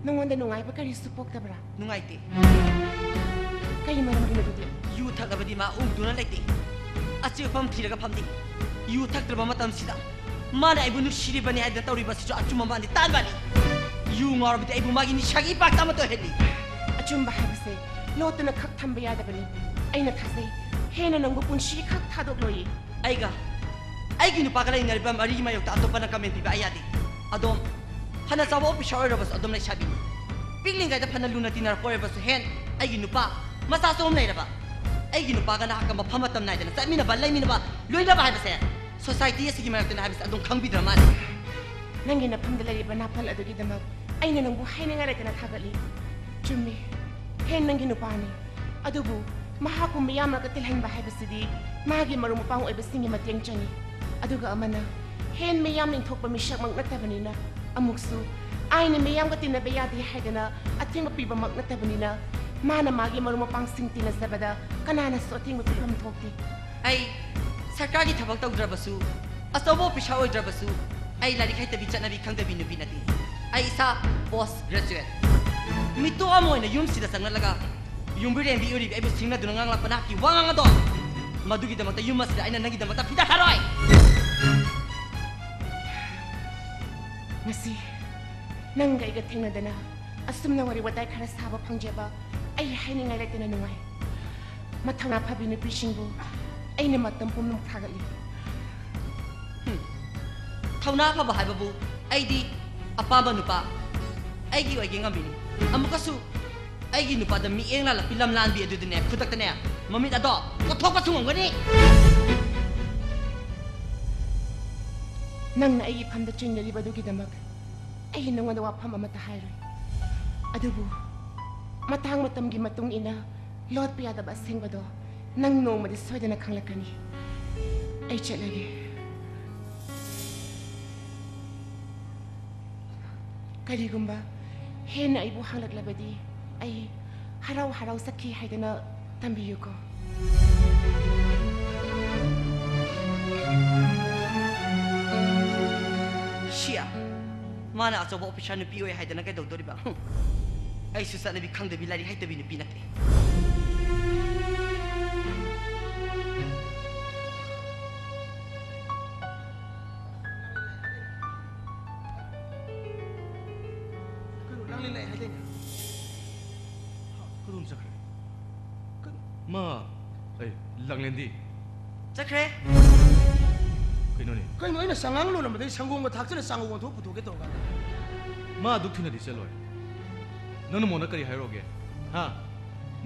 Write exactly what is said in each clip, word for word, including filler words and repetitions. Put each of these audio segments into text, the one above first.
ꯅꯉꯣꯟꯗ ꯅꯨꯡꯉꯥꯏꯕ ꯀꯔꯤꯁꯨ ꯄꯣꯛꯇꯕ꯭ꯔꯥ? ꯅꯨꯡꯉꯥꯏꯇꯦ꯫ ꯀꯔꯤ ꯃꯔꯝꯒꯤꯅꯣ ꯑꯗꯨꯗꯤ? ꯌꯨ ꯊꯛꯂꯕꯗꯤ ꯃꯥ ꯎꯗꯨꯅ ꯂꯩꯇꯦ꯫ ꯑꯆꯤꯛꯄ ꯃꯐꯝ ꯊꯤꯔꯒ ꯐꯝꯗꯦ꯫ ꯌꯨ ꯊꯛꯇ꯭ꯔꯕ ꯃꯇꯝꯁꯤꯗ ꯃꯥꯅ ꯑꯩꯕꯨ ꯅꯨꯡꯁꯤꯔꯤꯕꯅꯤ ꯍꯥꯏꯗꯅ ꯇꯧꯔꯤꯕꯁꯤꯁꯨ ꯑꯆꯨꯝꯕ ꯃꯥꯟꯗꯦ, ꯇꯥꯟꯕꯅꯤ꯫ ꯌꯨ ꯉꯥꯎꯔꯕꯗꯤ ꯑꯩꯕꯨ ꯃꯥꯒꯤ ꯅꯤꯁꯥꯒꯤ ꯏꯄꯥꯛꯇ ꯑꯃꯠꯇ ꯑꯣꯏꯍꯜꯂꯤ꯫ ꯑꯆꯨꯝꯕ ꯍꯥꯏꯕꯁꯦ ꯂꯣꯠꯇꯨꯅ ꯈꯛ ꯊꯝꯕ ꯌꯥꯗꯕꯅꯤ꯫ ꯑꯩꯅ ꯊꯥꯖꯩ, ꯍꯦꯟꯅ ꯅꯪꯕꯨ ꯄꯨꯟꯁꯤ ꯈꯛ ꯊꯥꯗꯣꯛꯂꯣꯏꯌꯦ꯫ ꯑꯩꯒ ꯑꯩꯒꯤ ꯅꯨꯄꯥꯒ ꯂꯩꯅꯔꯤꯕ ꯃꯔꯤꯒꯤ ꯃꯥꯌꯣꯛꯇ ꯑꯇꯣꯞꯄꯅ ꯀꯃꯦꯟ ꯄꯤꯕ ꯑꯩ ꯌꯥꯗꯦ꯫ ꯑꯗꯣꯝ ꯐꯅ ꯆꯥꯎꯕ ꯑꯣꯐꯤꯁꯥꯔ ꯑꯣꯏꯔꯕꯁꯨ ꯑꯗꯨꯝ ꯂꯩꯁꯥꯕꯤꯅꯤ꯫ ꯄꯤꯛꯂꯤꯉꯩꯗ ꯐꯅ ꯂꯨꯅ ꯇꯤꯟꯅꯔꯛꯄ ꯑꯣꯏꯔꯕꯁꯨ ꯍꯦꯟ ꯑꯩꯒꯤ ꯅꯨꯄꯥ ꯃꯆꯥꯁꯨ ꯑꯃ ꯂꯩꯔꯕ꯫ ꯑꯩꯒꯤ ꯅꯨꯄꯥꯒ ꯅꯍꯥꯛꯀ ꯃꯐꯝ ꯃꯇꯝ ꯅꯥꯏꯗꯅ ꯆꯠꯃꯤꯟꯅꯕ, ꯂꯩꯃꯤꯟꯅꯕ, ꯂꯣꯏꯅꯕ ꯍꯥꯏꯕꯁꯦ ꯁꯣꯁꯥꯏꯇꯤ ꯑꯁꯤꯒꯤ ꯃꯔꯛꯇꯅ ꯍꯥꯏꯕꯁꯦ ꯑꯗꯨꯝ ꯈꯪꯕꯤꯗ꯭ꯔ ꯃꯥꯜꯂꯦ꯫ ꯅꯪꯒꯤ ꯅꯐꯝꯗ ꯂꯩꯔꯤꯕ ꯅꯥꯄꯜ ꯑꯗꯨꯒꯤꯗꯃꯛ ꯑꯩꯅ ꯅꯪꯕꯨ ꯍꯥꯏꯅꯤꯡꯉꯥꯏ ꯂꯩꯇꯅ ꯊꯥꯒꯠꯂꯤ꯫ ꯆꯨꯝꯃꯤ, ꯍꯦꯟ ꯅꯪꯒꯤ ꯅꯨꯄꯥꯅꯤ꯫ ꯑꯗꯨꯕꯨ ꯃꯍꯥꯛꯄꯨ ꯃꯤꯌꯥꯝ ꯃꯔꯛꯇ ꯇꯤꯜꯍꯟꯕ ꯍꯥꯏꯕꯁꯤꯗꯤ ꯃꯥꯒꯤ ꯃꯔꯨꯞ ꯃꯄꯥꯡ ꯑꯣꯏꯕꯁꯤꯡꯒꯤ ꯃꯇꯦꯡ ꯆꯪꯏ꯫ ꯑꯗꯨꯒ ꯑꯃꯅ, ꯍꯦꯟ ꯃꯤꯌꯥꯝꯅ ꯏꯟꯊꯣꯛꯄ ꯃꯤꯁꯛꯃꯛ ꯅꯠꯇꯕꯅꯤꯅ, ꯑꯃꯨꯛꯁꯨ ꯑꯩꯅ ꯃꯤꯌꯥꯝꯒ ꯇꯤꯟꯅꯕ ꯌꯥꯗꯦ ꯍꯥꯏꯗꯅ ꯑꯊꯤꯡꯕ ꯄꯤꯕꯃꯛ ꯅꯠꯇꯕꯅꯤꯅ, ꯃꯥꯅ ꯃꯥꯒꯤ ꯃꯔꯨꯞ ꯃꯄꯥꯡꯁꯤꯡ ꯇꯤꯟꯅꯖꯕꯗ ꯀꯅꯥꯅꯁꯨ ꯑꯊꯤꯡꯕ ꯄꯤꯐꯝ ꯊꯣꯛꯇꯦ꯫ ꯑꯩ ꯁꯔꯀꯥꯔꯒꯤ ꯊꯕꯛ ꯇꯧꯗ꯭ꯔꯕꯁꯨ, ꯑꯆꯧꯕ ꯑꯣꯐꯤꯁꯥꯔ ꯑꯣꯏꯗ꯭ꯔꯕꯁꯨ, ꯑꯩ ꯂꯥꯏꯔꯤꯛ ꯍꯩꯇꯕꯤ ꯆꯠꯅꯕꯤ ꯈꯪꯗꯕꯤ ꯅꯨꯄꯤ ꯅꯠꯇꯦ꯫ ꯑꯩ ꯏꯁꯥ ꯄꯣꯁ ꯒ꯭ꯔꯦꯖꯨꯑꯦꯠ꯫ ꯃꯤꯇꯣꯞ ꯑꯃ ꯑꯣꯏꯅ ꯌꯨꯝꯁꯤꯗ ꯆꯪꯂꯛꯂꯒ ꯌꯨꯝꯕꯨꯔꯦꯝꯕꯤ ꯑꯣꯏꯔꯤꯕꯤ ꯑꯩꯕꯨ ꯁꯤꯡꯅꯗꯨꯅ ꯉꯥꯡꯂꯛꯄ ꯅꯍꯥꯛꯀꯤ ꯋꯥꯉꯥꯡ ꯑꯗꯣ, ꯃꯗꯨꯒꯤꯗꯃꯛꯇ ꯌꯨꯝ ꯑꯁꯤꯗ ꯑꯩꯅ ꯅꯪꯒꯤꯗꯃꯛꯇ ꯐꯤꯗꯥ ꯊꯥꯔꯣꯏ꯫ ꯉꯁꯤ ꯅꯪꯒ ꯑꯩꯒ ꯊꯦꯡꯅꯗꯅ ꯑꯁꯨꯝꯅ ꯋꯥꯔꯤ ꯋꯥꯇꯥꯏ ꯈꯔ ꯁꯥꯕ ꯐꯪꯖꯕ ꯑꯩ ꯍꯥꯏꯅꯤꯡꯉꯥꯏ ꯂꯩꯇꯅ ꯅꯨꯡꯉꯥꯏ꯫ ꯃꯊꯧꯅꯥ ꯐꯕꯤ ꯅꯨꯄꯤꯁꯤꯡꯕꯨ ꯑꯩꯅ ꯃꯇꯝ ꯄꯨꯝꯅꯃꯛ ꯊꯥꯒꯠꯂꯤ꯫ ꯊꯧꯅꯥ ꯐꯕ ꯍꯥꯏꯕꯕꯨ ꯑꯩꯗꯤ ꯑꯄꯥꯝꯕ ꯅꯨꯄꯥ ꯑꯩꯒꯤ ꯑꯣꯏꯒꯦ ꯉꯝꯕꯤꯅꯤ꯫ ꯑꯃꯨꯛꯀꯁꯨ ꯑꯩꯒꯤ ꯅꯨꯄꯥꯗ ꯃꯤꯠꯌꯦꯡ ꯂꯥꯜꯂꯛꯄꯤ ꯂꯝꯂꯥꯟꯕꯤ ꯑꯗꯨꯗꯅꯦ, ꯈꯨꯗꯛꯇꯅꯦ ꯃꯃꯤꯠ ꯑꯗꯣ ꯀꯣꯠꯊꯣꯛꯄꯁꯨ ꯉꯝꯒꯅꯤ꯫ ꯅꯪꯅ ꯑꯩꯒꯤ ꯐꯝꯗ ꯆꯤꯡꯅꯔꯤꯕ ꯑꯗꯨꯒꯤꯗꯃꯛ ꯑꯩ ꯅꯉꯣꯟꯗ ꯋꯥꯐꯝ ꯑꯃꯠꯇ ꯍꯥꯏꯔꯣꯏ꯫ ꯑꯗꯨꯕꯨ ꯃꯇꯥꯡ ꯃꯇꯝꯒꯤ ꯃꯇꯨꯡ ꯏꯟꯅ ꯂꯣꯠꯄ ꯌꯥꯗꯕ ꯑꯁꯦꯡꯕꯗꯣ ꯅꯪ ꯅꯣꯡꯃꯗꯤ ꯁꯣꯏꯗꯅ ꯈꯪꯂꯛꯀꯅꯤ꯫ ꯑꯩ ꯆꯠꯂꯒꯦ꯫ ꯀꯔꯤꯒꯨꯝꯕ ꯍꯦꯟꯅ ꯑꯩꯕꯨ ꯍꯪꯂꯛꯂꯕꯗꯤ ꯑꯩ ꯍꯔꯥꯎ ꯍꯔꯥꯎ ꯆꯠꯈꯤ ꯍꯥꯏꯗꯅ ꯇꯝꯕꯤꯌꯨꯀꯣ꯫ ꯁꯤꯌꯥ, ꯃꯥꯅ ꯑꯆꯧꯕ ꯑꯣꯐꯤꯁꯥꯔ ꯅꯨꯄꯤ ꯑꯣꯏ ꯍꯥꯏꯗꯅ ꯀꯩꯗꯧꯗꯣꯔꯤꯕ? ꯍꯨꯝ꯫ ꯑꯩꯁꯨ ꯆꯠꯅꯕꯤ ꯈꯪꯗꯕꯤ, ꯂꯥꯏꯔꯤꯛ ꯍꯩꯇꯕꯤ ꯅꯨꯄꯤ ꯅꯠꯇꯦ꯫ ꯀꯩꯅꯣ, ꯂꯥꯡꯂꯦꯟ ꯂꯥꯛꯑꯦ ꯍꯥꯏꯗꯥꯏꯅꯦ? ꯀꯗꯣꯝ ꯆꯠꯈ꯭ꯔꯦ? ꯀꯩꯅꯣ? ꯃꯥ, ꯑꯩ, ꯂꯥꯡꯂꯦꯟꯗꯤ? ꯆꯠꯈ꯭ꯔꯦ꯫ ꯀꯩꯅꯣꯅꯦ? ꯀꯩꯅꯣ, ꯑꯩꯅ ꯆꯉꯥꯡ ꯂꯣꯜꯂꯝꯕꯗꯒꯤ ꯁꯪꯒꯣꯝꯒ ꯊꯥꯛꯆꯜꯂ ꯆꯥꯉꯧ ꯑꯣꯟꯊꯣꯛ ꯄꯨꯊꯣꯛꯀꯦ ꯇꯧꯔꯀꯥꯟꯗ꯫ ꯃꯥ ꯑꯗꯨꯛ ꯊꯨꯅꯗꯤ ꯆꯠꯂꯣꯏ꯫ ꯅꯪꯅ ꯃꯉꯣꯟꯗ ꯀꯔꯤ ꯍꯥꯏꯔꯨꯔꯒꯦ? ꯍꯥ?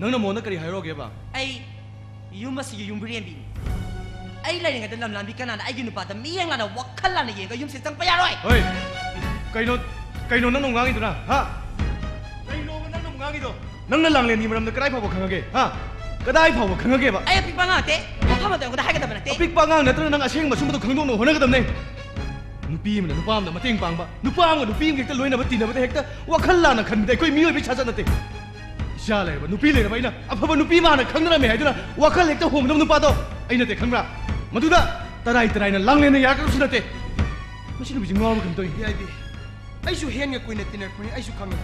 ꯅꯪꯅ ꯃꯉꯣꯟꯗ ꯀꯔꯤ ꯍꯥꯏꯔꯨꯔꯒꯦꯕ? ꯑꯩ ꯌꯨꯝ ꯑꯁꯤꯒꯤ ꯌꯨꯝꯕꯨꯔꯦꯝꯕꯤꯅꯤ꯫ ꯑꯩ ꯂꯩꯔꯤꯉꯩꯗ ꯂꯝ ꯂꯥꯟꯕꯤ ꯀꯅꯥꯅ ꯑꯩꯒꯤ ꯅꯨꯄꯥꯗ ꯃꯤꯠꯌꯦꯡ ꯂꯥꯟꯅ, ꯋꯥꯈꯜ ꯂꯥꯟꯅ ꯌꯦꯡꯉꯒ ꯌꯨꯝꯁꯤꯗ ꯆꯪꯕ ꯌꯥꯔꯣꯏ꯫ ꯍꯣꯏ, ꯀꯩꯅꯣ, ꯀꯩꯅꯣ ꯅꯪꯅ ꯉꯥꯡꯉꯤꯗꯨꯅ, ꯍꯥ? ꯀꯩꯅꯣꯕ ꯅꯪꯅ ꯉꯥꯡꯉꯤꯗꯣ? ꯅꯪꯅ ꯂꯥꯡꯂꯦꯟꯒꯤ ꯃꯔꯝꯗ ꯀꯗꯥꯏ ꯐꯥꯎꯕ ꯈꯪꯉꯒꯦ, ꯍꯥ? ꯀꯗꯥꯏ ꯐꯥꯎꯕ ꯈꯪꯉꯒꯦꯕ? ꯑꯩ ꯑꯄꯤꯛꯄ ꯑꯉꯥꯡ ꯅꯠꯇꯦ, ꯃꯐꯝ ꯑꯃꯗ ꯑꯩꯉꯣꯟꯗ ꯍꯥꯏꯒꯗꯕ ꯅꯠꯇꯦ꯫ ꯑꯄꯤꯛꯄ ꯑꯉꯥꯡ ꯅꯠꯇ꯭ꯔꯒ ꯅꯪ ꯑꯁꯦꯡꯕ ꯑꯆꯨꯝꯕꯗꯣ ꯈꯪꯗꯣꯛꯅꯕ ꯍꯣꯠꯅꯒꯗꯕꯅꯦ꯫ ꯅꯨꯄꯤ ꯑꯃꯅ ꯅꯨꯄꯥ ꯑꯃꯗ ꯃꯇꯦꯡ ꯄꯥꯡꯕ, ꯅꯨꯄꯥ ꯑꯃꯒ ꯅꯨꯄꯤ ꯑꯃꯒ ꯍꯦꯛꯇ ꯂꯣꯏꯅꯕ ꯇꯤꯟꯅꯕꯗ ꯍꯦꯛꯇ ꯋꯥꯈꯜ ꯂꯥꯟꯅ ꯈꯟꯕꯗ ꯑꯩꯈꯣꯏ ꯃꯤꯑꯣꯏꯕꯒꯤ ꯁꯥꯖꯠ ꯅꯠꯇꯦ꯫ ꯏꯆꯥ ꯂꯩꯔꯕ, ꯅꯨꯄꯤ ꯂꯩꯔꯕ ꯑꯩꯅ ꯑꯐꯕ ꯅꯨꯄꯤ ꯑꯃ ꯍꯥꯟꯅ ꯈꯪꯅꯔꯝꯃꯦ ꯍꯥꯏꯗꯨꯅ ꯋꯥꯈꯜ ꯍꯦꯛꯇ ꯍꯣꯡꯗꯕ ꯅꯨꯄꯥꯗꯣ ꯑꯩ ꯅꯠꯇꯦ, ꯈꯪꯕ꯭ꯔꯥ? ꯃꯗꯨꯗ ꯇꯔꯥꯏ ꯇꯔꯥꯏꯅ ꯂꯥꯡꯂꯦꯟꯅ ꯌꯥꯔꯛꯀꯗꯕꯁꯨ ꯅꯠꯇꯦ꯫ ꯃꯁꯤ ꯅꯨꯄꯤꯁꯤ ꯉꯥꯎꯕ ꯀꯩꯅꯣ ꯇꯧꯏ꯫ ꯌꯥꯏꯕꯤ, ꯑꯩꯁꯨ ꯍꯦꯟꯒ ꯀꯨꯏꯅ ꯇꯤꯟꯅꯔꯛꯄꯅꯤ, ꯑꯩꯁꯨ ꯈꯪꯉꯤ꯫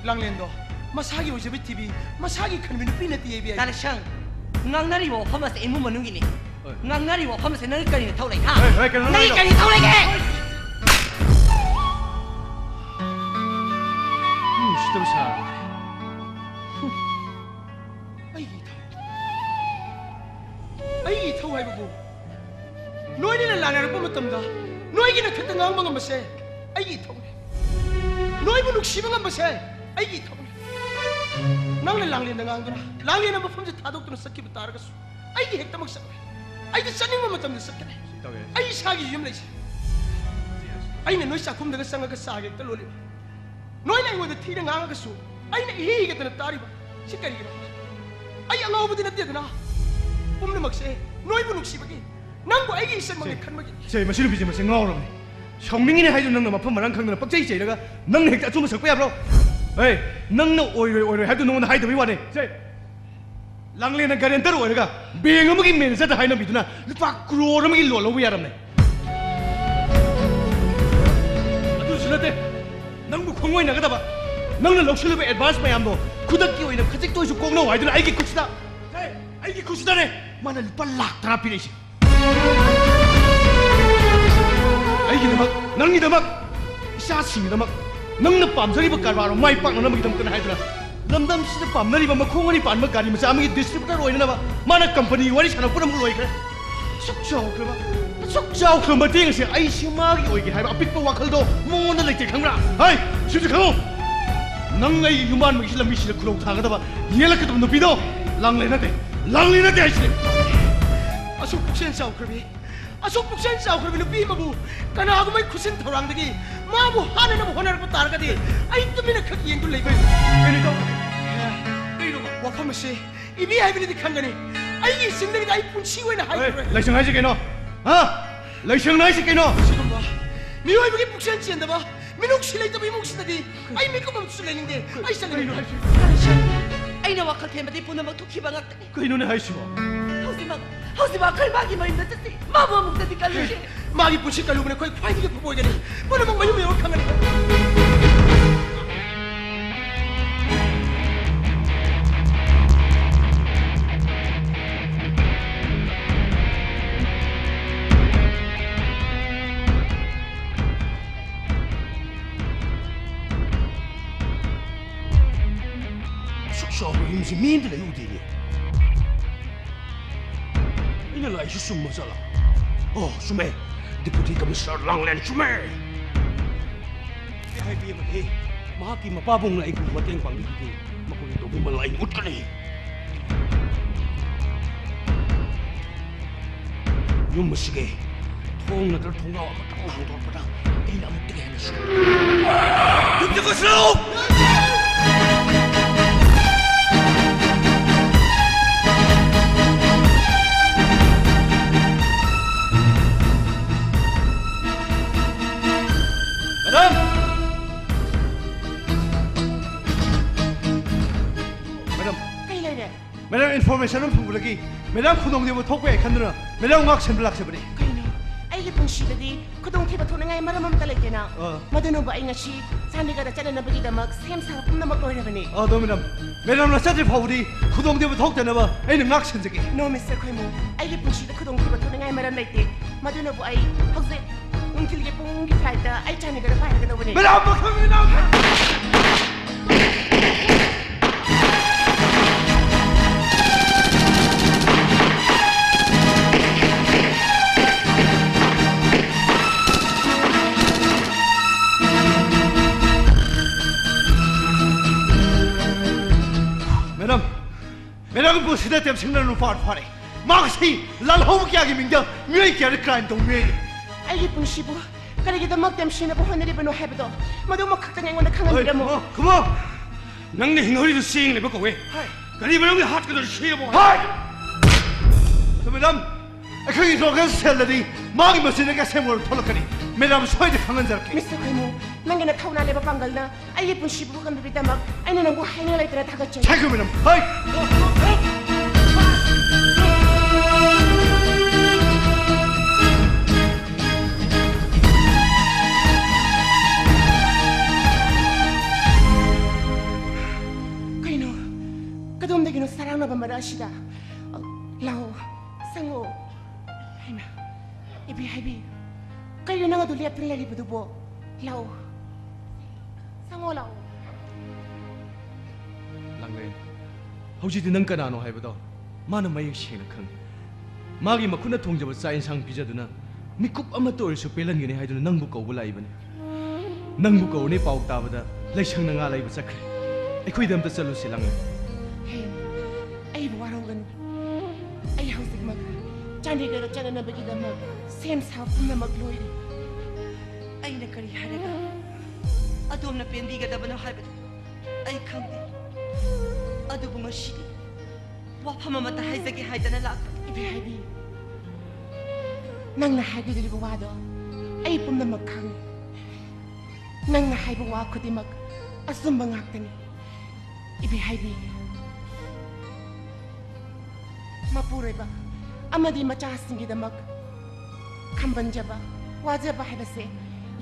ꯂꯥꯡꯂꯦꯟꯗꯣ ꯃꯁꯥꯒꯤ ꯑꯣꯏꯖꯕ ꯊꯤꯕꯤ, ꯃꯁꯥꯒꯤ ꯈꯟꯕꯤ ꯅꯨꯄꯤ ꯅꯠꯇꯦ, ꯌꯥꯏꯕꯤ꯫ ꯗꯥ ꯂꯩꯁꯪ, ꯉꯥꯡꯅꯔꯤꯕ ꯋꯥꯐꯝ ꯑꯁꯦ ꯏꯃꯨꯡ ꯃꯅꯨꯡꯒꯤꯅꯤ꯫ ꯍꯣꯏ꯫ ꯉꯥꯡꯅꯔꯤꯕ ꯋꯥꯐꯝ ꯑꯁꯦ ꯅꯪꯒꯤ ꯀꯔꯤ ꯅꯊꯧ ꯂꯩ, ꯍꯥ? ꯍꯣꯏ, ꯍꯣꯏ, ꯀꯩꯅꯣ ꯅꯪꯒꯤ ꯅꯪꯒꯤꯗꯣ? ꯀꯔꯤ ꯅꯊꯧ ꯂꯩꯒꯦ? ꯃꯤ ꯎꯁꯤꯠꯇꯕ ꯁꯥꯔꯕ꯫ ꯑꯩꯒꯤ ꯏꯊꯧ, ꯑꯩꯒꯤ ꯏꯊꯧ ꯍꯥꯏꯕꯕꯨ ꯅꯣꯏꯅꯤꯅ ꯂꯥꯟꯅꯔꯛꯄ ꯃꯇꯝꯗ ꯅꯣꯏꯒꯤ ꯅꯊꯠꯇ ꯉꯥꯡꯕ ꯉꯝꯕꯁꯦ ꯑꯩꯒꯤ ꯏꯊꯧꯅꯤ꯫ ꯅꯣꯏꯕꯨ ꯅꯨꯡꯁꯤꯕ ꯉꯝꯕꯁꯦ ꯑꯩꯒꯤ ꯏꯊꯧꯅꯤ꯫ ꯅꯪꯅ ꯂꯥꯡꯂꯦꯟꯗ ꯉꯥꯡꯗꯨꯅ ꯂꯥꯡꯂꯦꯟꯅ ꯃꯐꯝꯁꯦ ꯊꯥꯗꯣꯛꯇꯨꯅ ꯆꯠꯈꯤꯕ ꯇꯥꯔꯒꯁꯨ ꯑꯩꯒꯤ ꯍꯦꯛꯇꯃꯛ ꯆꯠꯂꯣꯏ꯫ ꯑꯩꯗꯤ ꯆꯠꯅꯤꯡꯕ ꯃꯇꯝꯗ ꯆꯠꯀꯅꯤ꯫ ꯇꯧꯋꯦ꯫ ꯑꯩ ꯏꯁꯥꯒꯤ ꯌꯨꯝ ꯂꯩꯖꯩ꯫ ꯑꯩꯅ ꯅꯣꯏ ꯆꯥꯛꯈꯨꯝꯗꯒ ꯆꯪꯉꯒ ꯆꯥ ꯍꯦꯛꯇ ꯂꯣꯜꯂꯤꯕ, ꯅꯣꯏꯅ ꯑꯩꯉꯣꯟꯗ ꯊꯤꯅ ꯉꯥꯡꯉꯒꯁꯨ ꯑꯩꯅ ꯏꯍꯤ ꯍꯤꯒꯠꯇꯅ ꯇꯥꯔꯤꯕ ꯁꯤ ꯀꯔꯤꯒꯤꯅꯣ? ꯑꯩ ꯑꯉꯥꯎꯕꯗꯤ ꯅꯠꯇꯦꯗꯅ꯫ ꯄꯨꯝꯅꯃꯛꯁꯦ ꯅꯣꯏꯕꯨ ꯅꯨꯡꯁꯤꯕꯒꯤ, ꯅꯪꯕꯨ ꯑꯩꯒꯤ ꯏꯆꯟꯃꯛꯅꯤ ꯁꯦ, ꯈꯟꯕꯒꯤ꯫ ꯁꯦ, ꯃꯁꯤ ꯅꯨꯄꯤꯁꯦ ꯃꯁꯤ ꯉꯥꯎꯔꯕꯅꯤ꯫ ꯁꯥꯎꯅꯤꯡꯉꯤꯅꯦ ꯍꯥꯏꯗꯨꯅ ꯅꯪꯅ ꯃꯐꯝ ꯃꯔꯥꯡ ꯈꯪꯗꯅ ꯄꯛꯆꯩ ꯆꯩꯔꯒ ꯅꯪꯅ ꯍꯦꯛꯇ ꯑꯆꯨꯝꯕ ꯁꯛꯄ ꯌꯥꯕ꯭ꯔꯣ? ꯑꯦ, ꯅꯪꯅ ꯑꯣꯏꯔꯣꯏ ꯑꯣꯏꯔꯣꯏ ꯍꯥꯏꯕꯗꯨ ꯅꯉꯣꯟꯗ ꯍꯥꯏꯗꯕꯩ ꯋꯥꯅꯦ꯫ ꯁꯦ, ꯂꯥꯡꯂꯦꯟꯅ ꯒꯥꯔꯦꯟꯇꯔ ꯑꯣꯏꯔꯒ ꯕꯦꯡ ꯑꯃꯒꯤ ꯃꯦꯅꯦꯖꯔꯗ ꯍꯥꯏꯅꯕꯤꯗꯨꯅ ꯂꯨꯄꯥ ꯀ꯭ꯔꯣꯔ ꯑꯃꯒꯤ ꯂꯣꯟ ꯂꯧꯕ ꯌꯥꯔꯝꯅꯦ꯫ ꯑꯗꯨꯁꯨ ꯅꯠꯇꯦ, ꯈꯣꯡꯑꯣꯏꯅꯒꯗꯕ꯫ ꯅꯪꯅ ꯂꯧꯁꯤꯜꯂꯨꯕ ꯑꯦꯗꯚꯥꯟꯁ ꯃꯌꯥꯝꯗꯣ ꯈꯨꯗꯛꯀꯤ ꯑꯣꯏꯅ ꯈꯖꯤꯛꯇ ꯑꯣꯏꯁꯨ ꯀꯣꯛꯅꯧ ꯍꯥꯏꯗꯨꯅ ꯑꯩꯒꯤ ꯈꯨꯠꯁꯤꯗ, ꯍꯦ, ꯑꯩꯒꯤ ꯈꯨꯠꯁꯤꯗꯅꯦ ꯃꯥꯅ ꯂꯨꯄꯥ ꯂꯥꯛ ꯇꯔꯥ ꯄꯤꯔꯛꯏꯁꯦ꯫ ꯑꯩꯒꯤꯗꯃꯛ, ꯅꯪꯒꯤꯗꯃꯛ, ꯏꯆꯥꯁꯤꯡꯒꯤꯗꯃꯛ, ꯅꯪꯅ ꯄꯥꯝꯖꯔꯤꯕ ꯀꯔꯕꯥꯔ ꯃꯥꯏ ꯄꯥꯛꯅꯅꯕꯒꯤꯗꯃꯛꯇꯅꯦ ꯍꯥꯏꯗꯨꯅ ꯂꯝꯗꯝꯁꯤꯗ ꯄꯥꯝꯅꯔꯤꯕ ꯃꯈꯣꯡ ꯑꯅꯤ ꯄꯥꯟꯕ ꯒꯥꯔꯤ ꯃꯆꯥ ꯑꯃꯒꯤ ꯗꯤꯁꯇ꯭ꯔꯤꯕ꯭ꯌꯨꯇꯔ ꯑꯣꯏꯅꯅꯕ ꯃꯥꯅ ꯀꯝꯄꯅꯤꯒꯤ ꯋꯥꯔꯤ ꯁꯥꯟꯅꯕ ꯄꯨꯝꯅꯃꯛ ꯂꯣꯏꯈ꯭ꯔꯦ꯫ ꯑꯁꯨꯛ ꯆꯥꯎꯈ꯭ꯔꯕ, ꯑꯁꯨꯛ ꯆꯥꯎꯈ꯭ꯔꯕ ꯃꯇꯦꯡ ꯑꯁꯦ ꯑꯩꯁꯦ ꯃꯥꯒꯤ ꯑꯣꯏꯒꯦ ꯍꯥꯏꯕ ꯑꯄꯤꯛꯄ ꯋꯥꯈꯜꯗꯣ ꯃꯉꯣꯟꯗ ꯂꯩꯇꯦ ꯈꯪꯕ꯭ꯔꯥ? ꯍꯩ, ꯁꯤꯁꯨ ꯈꯪꯉꯨ꯫ ꯅꯪ ꯑꯩꯒꯤ ꯌꯨꯝꯕꯥꯟꯕꯒꯤ ꯂꯝꯕꯤꯁꯤꯗ ꯈꯨꯔꯧ ꯊꯥꯒꯗꯕ, ꯌꯦꯜꯂꯛꯀꯗꯕ ꯅꯨꯄꯤꯗꯣ ꯂꯥꯡꯂꯦ ꯅꯠꯇꯦ, ꯂꯥꯡꯂꯦ ꯅꯠꯇꯦ ꯍꯥꯏꯁꯤꯅꯦ꯫ ꯑꯁꯨꯛ ꯄꯨꯛꯆꯦꯜ ꯆꯥꯎꯈ꯭ꯔꯕꯤ, ꯑꯁꯨꯛ ꯄꯨꯛꯆꯦꯜ ꯆꯥꯎꯈ꯭ꯔꯕꯤ ꯅꯨꯄꯤ ꯑꯃꯕꯨ ꯀꯅꯥꯒꯨꯝꯕ ꯈꯨꯠꯁꯤꯟ ꯊꯧꯔꯥꯡꯗꯒꯤ ꯃꯥꯕꯨ ꯍꯥꯠꯅꯅꯕ ꯍꯣꯠꯅꯔꯛꯄ ꯇꯥꯔꯒꯗꯤ ꯑꯩ ꯇꯨꯃꯤꯟꯅ ꯈꯛ ꯌꯦꯡꯗꯨꯅ ꯂꯩꯕ꯫ ꯀꯩꯅꯣ ꯇꯧ-, ꯀꯩꯅꯣ? ꯋꯥꯐꯝ ꯑꯁꯤ ꯏꯕꯤ ꯍꯥꯏꯕꯅꯤꯗꯤ ꯈꯪꯒꯅꯤ꯫ ꯑꯩꯒꯤ ꯏꯆꯤꯟꯗꯒꯤꯗꯤ ꯑꯩ ꯄꯨꯟꯁꯤ ꯑꯣꯏꯅ ꯍꯥꯏꯈꯤꯔꯣꯏ꯫ ꯂꯥꯏꯁꯪ ꯍꯥꯏꯁꯤ ꯀꯩꯅꯣ? ꯍꯥ? ꯂꯥꯏꯁꯪ ꯍꯥꯏꯁꯤ ꯀꯩꯅꯣ? ꯁꯤꯒꯨꯝꯕ ꯃꯤꯑꯣꯏꯕꯒꯤ ꯄꯨꯛꯆꯦꯜ ꯆꯦꯟꯗꯕ, ꯃꯤꯅꯨꯡꯁꯤ ꯂꯩꯇꯕ ꯏꯃꯨꯡꯁꯤꯗꯗꯤ ꯑꯩ ꯃꯤꯀꯨꯞ ꯑꯃꯁꯨ ꯂꯩꯅꯤꯡꯗꯦ꯫ ꯑꯩ ꯆꯠꯂꯒꯦ꯫ ꯀꯩꯅꯣ ꯍꯥꯏꯁꯤ? ꯑꯩꯅ ꯋꯥꯈꯜ ꯊꯦꯝꯕꯗꯤ ꯄꯨꯝꯅꯃꯛ ꯊꯣꯛꯈꯤꯕ ꯉꯥꯛꯇꯅꯤ꯫ ꯀꯩꯅꯣꯅꯦ ꯍꯥꯏꯁꯤꯕꯣ? ꯍꯧꯖꯤꯛꯃꯛ, ꯍꯧꯖꯤꯛꯃꯛ ꯑꯩꯈꯣꯏ ꯃꯥꯒꯤ ꯃꯌꯨꯝꯗ ꯆꯠꯁꯤ꯫ ꯃꯥꯕꯨ ꯑꯃꯨꯛꯇꯗꯤ ꯀꯜꯂꯨꯁꯤ꯫ ꯃꯥꯒꯤ ꯄꯨꯟꯁꯤ ꯀꯜꯂꯨꯕꯅ ꯑꯩꯈꯣꯏ ꯈ꯭ꯋꯥꯏꯗꯒꯤ ꯐꯕ ꯑꯣꯏꯒꯅꯤ꯫ ꯄꯨꯝꯅꯃꯛ ꯃꯌꯨꯝ ꯌꯧꯔ ꯈꯪꯒꯅꯤ꯫ ꯑꯁꯨꯛ ꯆꯥꯎꯕ ꯌꯨꯝꯁꯤ ꯃꯤ ꯑꯝꯇ ꯂꯩꯍꯧꯗꯦꯅꯦ꯫ ꯑꯩꯅ ꯂꯥꯛꯏꯁꯤ ꯆꯨꯝꯕ ꯖꯥꯠꯂꯥ? ꯑꯣ, ꯆꯨꯝꯃꯦ꯫ ꯗꯤꯄꯨꯇꯤ ꯀꯃꯤꯁꯅꯔ ꯂꯥꯡꯂꯦꯟ ꯆꯨꯝꯃꯦ꯫ ꯑꯩ ꯍꯥꯏꯕꯤꯕꯅꯤ, ꯃꯍꯥꯛꯀꯤ ꯃꯄꯥꯕꯨꯡꯅ ꯑꯩꯕꯨ ꯃꯇꯦꯡ ꯄꯥꯡꯕꯤꯈꯤꯗꯦ꯫ ꯃꯈꯣꯏꯒꯤ ꯇꯧꯕꯤꯃꯜ ꯑꯩ ꯎꯠꯀꯅꯤ꯫ ꯌꯨꯝ ꯑꯁꯤꯒꯤ ꯊꯣꯡ ꯅꯠꯇ꯭ꯔ ꯊꯣꯡꯅꯥꯎ ꯑꯃꯇꯪ ꯍꯥꯡꯗꯣꯔꯛꯄꯗ ꯑꯩꯅ ꯑꯃꯨꯛꯇꯒꯤ ꯍꯦꯟꯅ ꯁꯣꯛ-, ꯌꯨꯝꯁꯤ ꯀꯣꯏꯁꯤꯜꯂꯛꯎ! ꯃꯦꯗꯥꯝ! ꯃꯦꯗꯥꯝ! ꯀꯩ ꯂꯩꯔꯦ? ꯃꯦꯗꯥꯝ, ꯏꯟꯐꯣꯔꯃꯦꯁꯟ ꯑꯃ ꯐꯪꯕꯗꯒꯤ ꯃꯦꯗꯥꯝ ꯈꯨꯗꯣꯡꯊꯤꯕ ꯊꯣꯛꯄ ꯌꯥꯏ ꯈꯟꯗꯨꯅ ꯃꯦꯗꯥꯝ ꯉꯥꯛ ꯁꯦꯟꯕ ꯂꯥꯛꯆꯕꯅꯤ꯫ ꯀꯩꯅꯣ? ꯑꯩꯒꯤ ꯄꯨꯟꯁꯤꯗꯗꯤ ꯈꯨꯗꯣꯡꯊꯤꯕ ꯊꯣꯛꯅꯤꯡꯉꯥꯏ ꯃꯔꯝ ꯑꯃꯠꯇ ꯂꯩꯇꯦꯅ꯫ ꯑꯥ꯫ ꯃꯗꯨꯅꯕꯨ ꯑꯩ ꯉꯁꯤ ꯆꯥꯟꯗꯤꯒꯔꯗ ꯆꯠꯅꯅꯕꯒꯤꯗꯃꯛ ꯁꯦꯝ ꯁꯥꯕ ꯄꯨꯝꯅꯃꯛ ꯂꯣꯏꯔꯕꯅꯤ꯫ ꯑꯗꯣ ꯃꯦꯗꯥꯝ, ꯃꯦꯗꯥꯝꯅ ꯆꯠꯇ꯭ꯔꯤ ꯐꯥꯎꯕꯗꯤ ꯈꯨꯗꯣꯡꯊꯤꯕ ꯊꯣꯛꯇꯅꯕ ꯑꯩꯅ ꯉꯥꯛ ꯁꯦꯟꯖꯒꯦ꯫ No, Mister ꯈꯣꯏꯃꯨ, ꯑꯩꯒꯤ ꯄꯨꯟꯁꯤꯗ ꯈꯨꯗꯣꯡꯊꯤꯕ ꯊꯣꯛꯅꯤꯡꯉꯥꯏ ꯃꯔꯝ ꯂꯩꯇꯦ꯫ ꯃꯗꯨꯅꯕꯨ ꯑꯩ ꯍꯧꯖꯤꯛ ꯅꯨꯡꯊꯤꯜꯒꯤ ꯄꯨꯡꯒꯤ flightꯇ ꯑꯩ ꯆꯥꯟꯗꯤꯒꯔꯗ ꯄꯥꯏꯔꯒꯗꯧꯕꯅꯤ꯫ ꯃꯦꯗꯥꯝ, ꯃꯈꯜ ꯃꯦꯗꯥꯝ! ꯃꯦꯗꯥꯝ, ꯃꯦꯗꯥꯝꯒꯤ ꯄꯨꯟꯁꯤꯗ ꯇꯦꯝꯁꯤꯡꯅ ꯂꯨꯄꯥ ꯐꯥꯔꯦ꯫ ꯃꯍꯥꯛꯁꯤ ꯂꯥꯜꯍꯧꯕ ꯀꯌꯥꯒꯤ ꯃꯤꯡꯗ ꯃꯤꯑꯣꯏ ꯀꯌꯥꯗ crime ꯇꯧꯕ ꯃꯤꯑꯣꯏꯅꯤ꯫ ꯑꯩꯒꯤ ꯄꯨꯟꯁꯤꯕꯨ ꯀꯔꯤꯒꯤꯗꯃꯛ ꯇꯦꯝꯁꯤꯡꯅꯕ ꯍꯣꯠꯅꯔꯤꯕꯅꯣ ꯍꯥꯏꯕꯗꯣ ꯃꯗꯨꯃꯛ ꯈꯛꯇꯪ ꯑꯩꯉꯣꯟꯗ ꯈꯪꯍꯟꯕꯤꯔꯝꯃꯨ꯫ ꯈꯨꯃꯣ! ꯅꯪꯅ ꯍꯤꯡꯍꯧꯔꯤꯗꯨ ꯆꯦꯡꯅꯦꯕ ꯀꯧꯋꯦ꯫ ꯍꯣꯏ꯫ ꯀꯔꯤ ꯃꯔꯝꯒꯤ ꯍꯥꯠꯀꯗꯧꯔꯤ ꯁꯤꯕꯣ? ꯍꯣꯏ! ꯑꯗꯣ ꯃꯦꯗꯥꯝ, ꯑꯩꯈꯣꯏꯒꯤ local cellꯗꯗꯤ ꯃꯥꯒꯤ ꯃꯆꯤꯟꯗ ꯀꯩꯁꯦꯝ ꯑꯣꯏꯔ ꯊꯣꯛꯂꯛꯀꯅꯤ꯫ ꯃꯦꯗꯥꯝ ꯁꯣꯏꯗꯅ ꯈꯪꯍꯟꯖꯔꯛꯀꯦ꯫ Mister ꯈꯣꯏꯃꯨ, ꯅꯪꯒꯤ ꯅꯊꯧꯅꯥ ꯂꯩꯕ ꯄꯥꯡꯒꯜꯅ ꯑꯩꯒꯤ ꯄꯨꯟꯁꯤꯕꯨ ꯀꯟꯕꯤꯕꯒꯤꯗꯃꯛ ꯑꯩꯅ ꯅꯪꯕꯨ ꯍꯥꯏꯅꯤꯡꯉꯥꯏ ꯂꯩꯇꯅ ꯊꯥꯒꯠꯆꯔꯤ꯫ Thank you, madam. ꯍꯣꯏ! ꯀꯩꯅꯣ? ꯀꯗꯣꯝꯗꯒꯤꯅꯣ ꯁꯔꯥꯡꯅꯕ ꯃꯔꯛ ꯑꯁꯤꯗ? ꯂꯥꯛꯑꯣ, ꯆꯪꯉꯛꯑꯣ꯫ ꯍꯩꯃꯥ, ꯏꯕꯦ ꯍꯥꯏꯕꯤ, ꯀꯩꯅꯣ ꯅꯪ ꯑꯗꯨ ꯂꯦꯞꯇꯅ ꯂꯩꯔꯤꯕꯗꯨꯕꯣ? ꯂꯥꯛꯑꯣ, ꯆꯪꯉꯣ ꯂꯥꯛꯑꯣ꯫ ꯂꯥꯡꯂꯦꯟ, ꯍꯧꯖꯤꯛꯇꯤ ꯅꯪ ꯀꯅꯥꯅꯣ ꯍꯥꯏꯕꯗꯣ ꯃꯥꯅ ꯃꯌꯦꯛ ꯁꯦꯡꯅ ꯈꯪꯉꯤ꯫ ꯃꯥꯒꯤ ꯃꯈꯨꯠꯅ ꯊꯣꯡꯖꯕ ꯆꯥꯛ ꯏꯟꯁꯥꯡ ꯄꯤꯖꯗꯨꯅ ꯃꯤꯀꯨꯞ ꯑꯃꯠꯇ ꯑꯣꯏꯔꯁꯨ ꯄꯦꯜꯍꯟꯒꯅꯤ ꯍꯥꯏꯗꯨꯅ ꯅꯪꯕꯨ ꯀꯧꯕ ꯂꯥꯛꯏꯕꯅꯤ꯫ ꯅꯪꯕꯨ ꯀꯧꯔꯅꯤ ꯄꯥꯎ ꯇꯥꯕꯗ ꯂꯩꯁꯪꯅ ꯉꯥ ꯂꯩꯕ ꯆꯠꯈ꯭ꯔꯦ꯫ ꯑꯩꯈꯣꯏꯗ ꯑꯝꯇ ꯆꯠꯂꯨꯁꯤ, ꯂꯥꯡꯂꯦꯟ꯫ ꯍꯦ, ꯑꯩꯕꯨ ꯋꯥꯔꯧꯒꯅꯨ꯫ ꯑꯩ ꯍꯧꯖꯤꯛꯃꯛ ꯆꯥꯟꯗꯤꯒꯔꯗ ꯆꯠꯅꯅꯕꯒꯤꯗꯃꯛ ꯁꯦꯝ ꯁꯥꯕ ꯄꯨꯝꯅꯃꯛ ꯂꯣꯏꯔꯦ꯫ ꯑꯩꯅ ꯀꯔꯤ ꯍꯥꯏꯔꯒ ꯑꯗꯣꯝꯅ ꯄꯦꯟꯕꯤꯒꯗꯕꯅꯣ ꯍꯥꯏꯕꯗꯨ ꯑꯩ ꯈꯪꯗꯦ꯫ ꯑꯗꯨꯕꯨ ꯉꯁꯤꯗꯤ ꯋꯥꯐꯝ ꯑꯃꯠꯇ ꯍꯥꯏꯖꯒꯦ ꯍꯥꯏꯗꯅ ꯂꯥꯛꯄꯅꯤ꯫ ꯏꯕꯦ ꯍꯥꯏꯕꯤ, ꯅꯪꯅ ꯍꯥꯏꯒꯗꯧꯔꯤꯕ ꯋꯥꯗꯣ ꯑꯩ ꯄꯨꯝꯅꯃꯛ ꯈꯪꯉꯤ꯫ ꯅꯪꯅ ꯍꯥꯏꯕ ꯋꯥ ꯈꯨꯗꯤꯡꯃꯛ ꯑꯆꯨꯝꯕ ꯉꯥꯛꯇꯅꯤ꯫ ꯏꯕꯦ ꯍꯥꯏꯕꯤ, ꯃꯄꯨꯔꯣꯏꯕ ꯑꯃꯗꯤ ꯃꯆꯥꯁꯤꯡꯒꯤꯗꯃꯛ ꯈꯝꯕꯟꯖꯕ, ꯋꯥꯖꯕ ꯍꯥꯏꯕꯁꯦ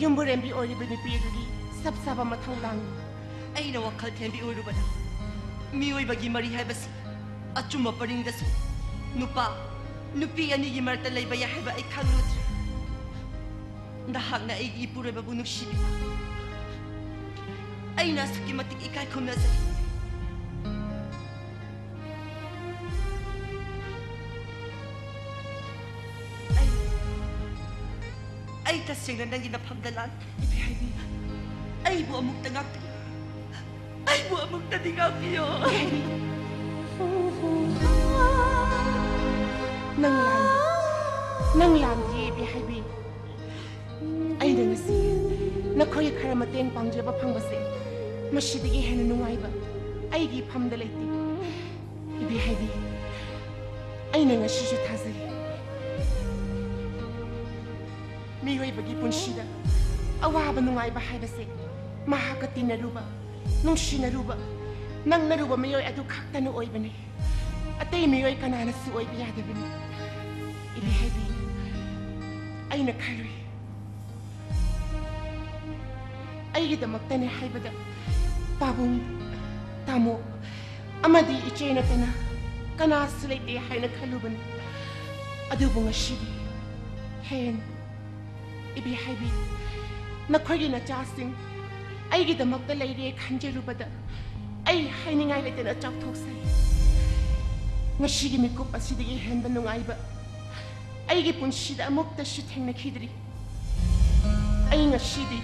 ꯌꯨꯝꯕꯨꯔꯦꯝꯕꯤ ꯑꯣꯏꯔꯤꯕ ꯅꯨꯄꯤ ꯑꯗꯨꯒꯤ ꯆꯞ ꯆꯥꯕ ꯃꯊꯧꯗꯥꯡꯅꯤ꯫ ꯑꯩꯅ ꯋꯥꯈꯜ ꯊꯦꯝꯕꯤ ꯑꯣꯏꯔꯨꯕꯗ ꯃꯤꯑꯣꯏꯕꯒꯤ ꯃꯔꯤ ꯍꯥꯏꯕꯁꯤ ꯑꯆꯨꯝꯕ ꯄꯔꯤꯡꯗꯁꯨ ꯅꯨꯄꯥ, ꯅꯨꯄꯤ ꯑꯅꯤꯒꯤ ꯃꯔꯛꯇ ꯂꯩꯕ ꯌꯥꯏ ꯍꯥꯏꯕ ꯑꯩ ꯈꯪꯂꯨꯗ꯭ꯔꯦ꯫ ꯅꯍꯥꯛꯅ ꯑꯩꯒꯤ ꯏꯄꯨꯔꯣꯏꯕꯕꯨ ꯅꯨꯡꯁꯤꯕꯤꯕ ꯑꯩꯅ ꯑꯁꯨꯛꯀꯤ ꯃꯇꯤꯛ ꯏꯀꯥꯏ ꯈꯨꯝꯅꯖꯩ꯫ ꯑꯩ, ꯑꯩ ꯇꯁꯦꯡꯅ ꯅꯪꯒꯤ ꯅꯐꯝꯗ ꯂꯥꯟꯈ꯭ꯔꯦ꯫ ꯏꯕꯦꯍꯥꯏꯕꯤ꯫ ꯑꯩꯕꯨ ꯑꯃꯨꯛꯇ ꯉꯥꯛꯄꯤꯌꯨ꯫ ꯑꯩꯕꯨ ꯑꯃꯨꯛꯇꯗꯤ ꯉꯥꯛꯄꯤꯌꯨ꯫ ꯏꯕꯦꯍꯥꯏꯕꯤ꯫ ꯅꯪ ꯂꯥꯟ-, ꯅꯪ ꯂꯥꯟꯗꯤꯌꯦ, ꯏꯕꯦꯍꯥꯏꯕꯤ꯫ ꯑꯩꯅ ꯉꯁꯤ ꯅꯈꯣꯏꯒꯤ ꯈꯔ ꯃꯇꯦꯡ ꯄꯥꯡꯖꯕ ꯐꯪꯕꯁꯦ ꯃꯁꯤꯗꯒꯤ ꯍꯦꯟꯅ ꯅꯨꯡꯉꯥꯏꯕ ꯑꯩꯒꯤ ꯏꯐꯝꯗ ꯂꯩꯇꯦ꯫ ꯏꯕꯦꯍꯥꯏꯕꯤ, ꯑꯩꯅ ꯉꯁꯤꯁꯨ ꯊꯥꯖꯩ꯫ ꯃꯤꯑꯣꯏꯕꯒꯤ ꯄꯨꯟꯁꯤꯗ ꯑꯋꯥꯕ ꯅꯨꯡꯉꯥꯏꯕ ꯍꯥꯏꯕꯁꯦ ꯃꯍꯥꯛꯀ ꯇꯤꯟꯅꯔꯨꯕ, ꯅꯨꯡꯁꯤꯅꯔꯨꯕ, ꯅꯛꯅꯔꯨꯕ ꯃꯤꯑꯣꯏ ꯑꯗꯨ ꯈꯛꯇꯅ ꯑꯣꯏꯕꯅꯤ꯫ ꯑꯇꯩ ꯃꯤꯑꯣꯏ ꯀꯅꯥꯅꯁꯨ ꯑꯣꯏꯕ ꯌꯥꯗꯕꯅꯤ꯫ ꯏꯕꯦꯍꯥꯏꯕꯤ, ꯑꯩꯅ ꯈꯜꯂꯨꯏ, ꯑꯩꯒꯤꯗꯃꯛꯇꯅꯦ ꯍꯥꯏꯕꯗ ꯄꯥꯕꯨꯡ, ꯇꯥꯃꯣ ꯑꯃꯗꯤ ꯏꯆꯦ ꯅꯠꯇꯅ ꯀꯅꯥꯁꯨ ꯂꯩꯇꯦ ꯍꯥꯏꯅ ꯈꯜꯂꯨꯕꯅꯤ꯫ ꯑꯗꯨꯕꯨ ꯉꯁꯤꯗꯤ ꯍꯦꯟ, ꯏꯕꯦꯍꯥꯏꯕꯤ, ꯅꯈꯣꯏꯒꯤ ꯅꯆꯥꯁꯤꯡ ꯑꯩꯒꯤꯗꯃꯛꯇ ꯂꯩꯔꯦ ꯈꯟꯖꯔꯨꯕꯗ ꯑꯩ ꯍꯥꯏꯅꯤꯡꯉꯥꯏ ꯂꯩꯇꯅ ꯆꯥꯎꯊꯣꯛꯆꯩ꯫ ꯉꯁꯤꯒꯤ ꯃꯤꯀꯨꯞ ꯑꯁꯤꯗꯒꯤ ꯍꯦꯟꯕ ꯅꯨꯡꯉꯥꯏꯕ ꯑꯩꯒꯤ ꯄꯨꯟꯁꯤꯗ ꯑꯃꯨꯛꯇꯁꯨ ꯊꯦꯡꯅꯈꯤꯗ꯭ꯔꯤ꯫ ꯑꯩ ꯉꯁꯤꯗꯤ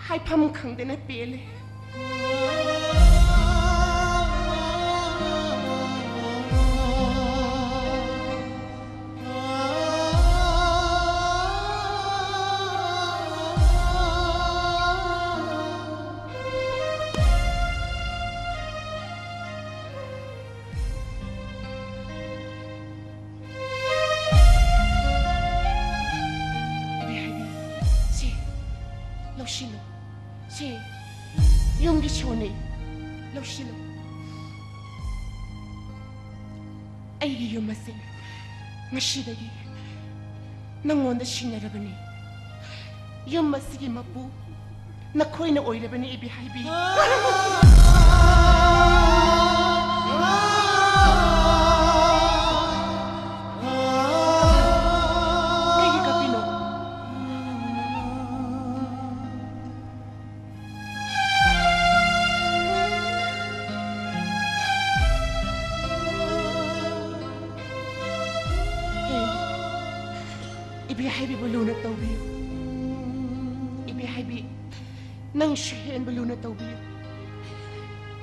ꯍꯥꯏꯐꯝ ꯈꯪꯗꯅ ꯄꯦꯜꯂꯦ꯫ ꯏꯕꯦꯍꯥꯏꯕꯤ, ꯁꯤ, ꯂꯧꯁꯤꯜꯂꯨ꯫ ꯁꯤ, ꯌꯨꯝꯒꯤ ꯁꯣꯟꯅꯤ꯫ ꯂꯧꯁꯤꯜꯂꯨ꯫ ꯑꯩꯒꯤ ꯌꯨꯝ ꯑꯁꯤ ꯉꯁꯤꯗꯒꯤ ꯅꯪꯉꯣꯟꯗ ꯁꯤꯟꯅꯔꯕꯅꯤ꯫ ꯌꯨꯝ ꯑꯁꯤꯒꯤ ꯃꯄꯨ ꯅꯈꯣꯏꯅ ꯑꯣꯏꯔꯕꯅꯤ, ꯏꯕꯦꯍꯥꯏꯕꯤ꯫ ꯀꯩꯒꯤ ꯀꯞꯄꯤꯅꯣ? ꯍꯦ, ꯏꯕꯦꯍꯥꯏꯕꯤꯕꯨ ꯂꯨꯅ ꯇꯧꯕꯤꯌꯨ꯫ ꯏꯕꯦꯍꯥꯏꯕꯤ, ꯅꯪꯁꯨ ꯍꯦꯟꯕ ꯂꯨꯅ ꯇꯧꯕꯤꯌꯨ꯫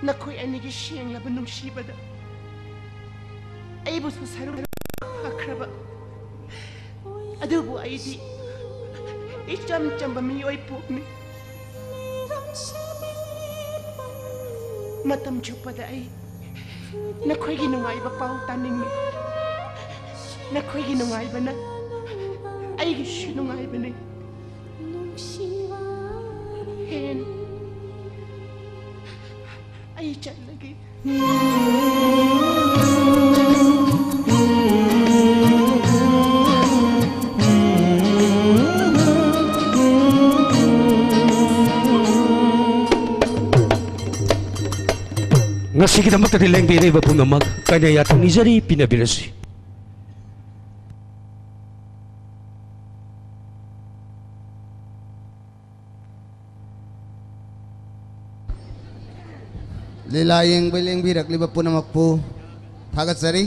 ꯅꯈꯣꯏ ꯑꯅꯤꯒꯤ ꯁꯦꯡꯂꯕ ꯅꯨꯡꯁꯤꯕꯗ ꯑꯩꯕꯨꯁꯨ ꯁꯔꯨꯛ ꯐꯈ꯭ꯔꯕ꯫ ꯑꯗꯨꯕꯨ ꯑꯩꯗꯤ ꯏꯆꯝ ꯆꯝꯕ ꯃꯤꯑꯣꯏ ꯄꯣꯛꯅꯤ꯫ ꯃꯇꯝ ꯆꯨꯞꯄꯗ ꯑꯩ ꯅꯈꯣꯏꯒꯤ ꯅꯨꯡꯉꯥꯏꯕ ꯄꯥꯎ ꯇꯥꯅꯤꯡꯏ꯫ ꯅꯈꯣꯏꯒꯤ ꯅꯨꯡꯉꯥꯏꯕꯅ ꯑꯩꯒꯤꯁꯨ ꯅꯨꯡꯉꯥꯏꯕꯅꯤ꯫ ꯍꯦꯟ, ꯑꯩ ꯆꯠꯂꯒꯦ꯫ ꯉꯁꯤꯒꯤꯗꯃꯛꯇꯗꯤ ꯂꯦꯡꯕꯤꯔꯤꯕ ꯄꯨꯝꯅꯃꯛ ꯀꯥꯏꯅ ꯌꯥꯊꯪ ꯅꯤꯖꯔꯤ, ꯄꯤꯅꯕꯤꯔꯁꯤ꯫ ꯂꯤꯂꯥ ꯌꯦꯡꯕ ꯂꯦꯡꯕꯤꯔꯛꯂꯤꯕ ꯄꯨꯝꯅꯃꯛꯄꯨ ꯊꯥꯒꯠꯆꯔꯤ꯫